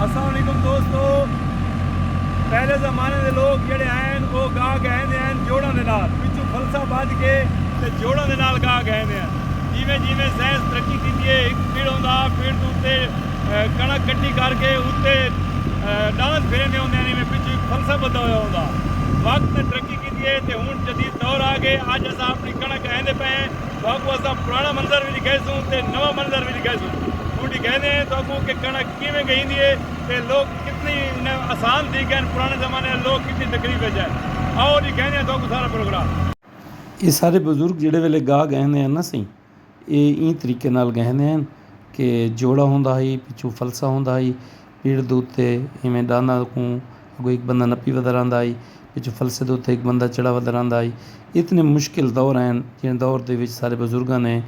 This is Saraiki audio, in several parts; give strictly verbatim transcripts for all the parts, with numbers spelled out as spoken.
السلام علیکم دوستو۔ پہلے زمانے دے لوگ جڑے ہین، او گاہ گہندے ہین جوڑاں دے نال، پچھوں فلسا بدھ کے تے جوڑاں دے نال گاہ گہندے ہین۔ جیویں جیویں سائنس ترقی کیتی ہے، ہک پڑ ہوندا، پڑ دے اتے کݨک کٹی کر کے اتے ݙاند پھریندے ہوندے ہن، ایویں پچھوں ہک فلسا بدھا ہویا ہوندا۔ وقت نے ترقی کیتی ہے تے ہݨ جدید دور آ گئے۔ اڄ اساں اپݨی کݨک گہندے پئے ہیں، تہاکوں اساں پراݨا منظر وی ݙکھائیسوں تے نواں منظر وی ݙکھائیسوں۔ ہݨ ݙکھیندے ہیں تہاکوں کہ کݨک کیویں گہیندی ہے تے لوگ کتنی انہیں آسان تھی ڳئے ہن، پراݨے زمانے دے لوگ کتنی تکلیف وچ ہن۔ آؤ ݙکھیندے ہیں تہاکوں سارا پروگرام۔ اے سارے بزرگ جیڑھے ویلے گاہ گہندے ہن نا سئیں، اے ایں طریقے نال گہندے ہن کہ جوڑا ہوندا ہئی، پچھوں فلسا ہوندا ہئی، پڑ دے اتے ایویں ݙانداں کوں اڳوں ہک بندہ نپی ودا رہندا ہئی، پچھوں فلسے دے اتے ہک بندہ چڑھا ودا رہندا ہئی۔ اتنے مشکل دور ہن جیں دور دے وچ سارے بزرگاں نے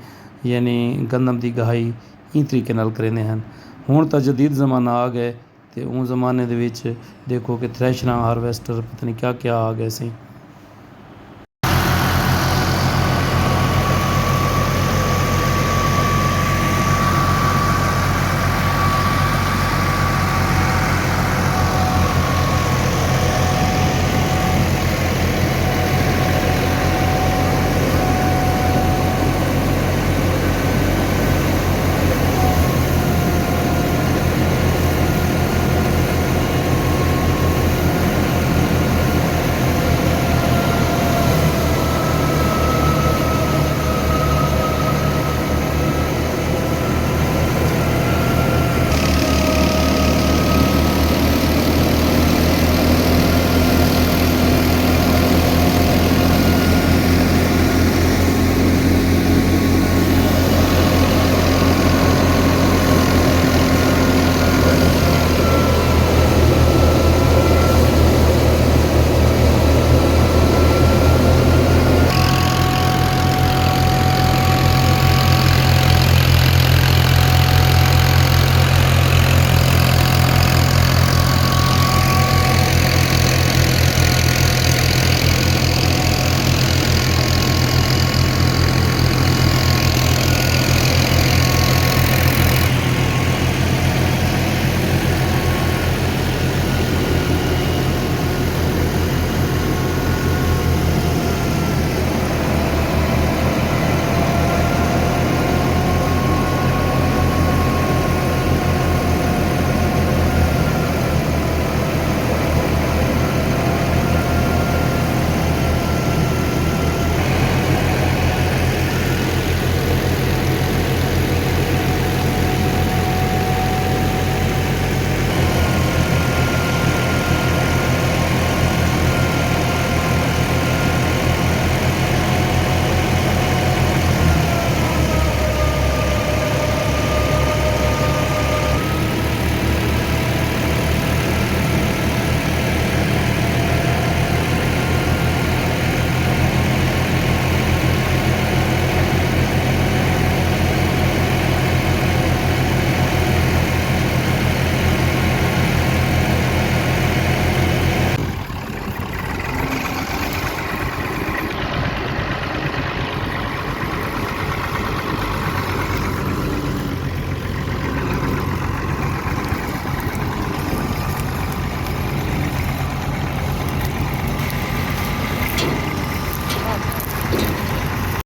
یعنی گندم دی گہائی ایں طریقے نال کریندے ہن۔ ہݨ تاں جدید زمانہ آ ڳئے تے اوں زمانے دے وچ ݙیکھو کہ تھریشراں، ہارویسٹر، پتہ نہیں کیا کیا آ ڳئے سئیں۔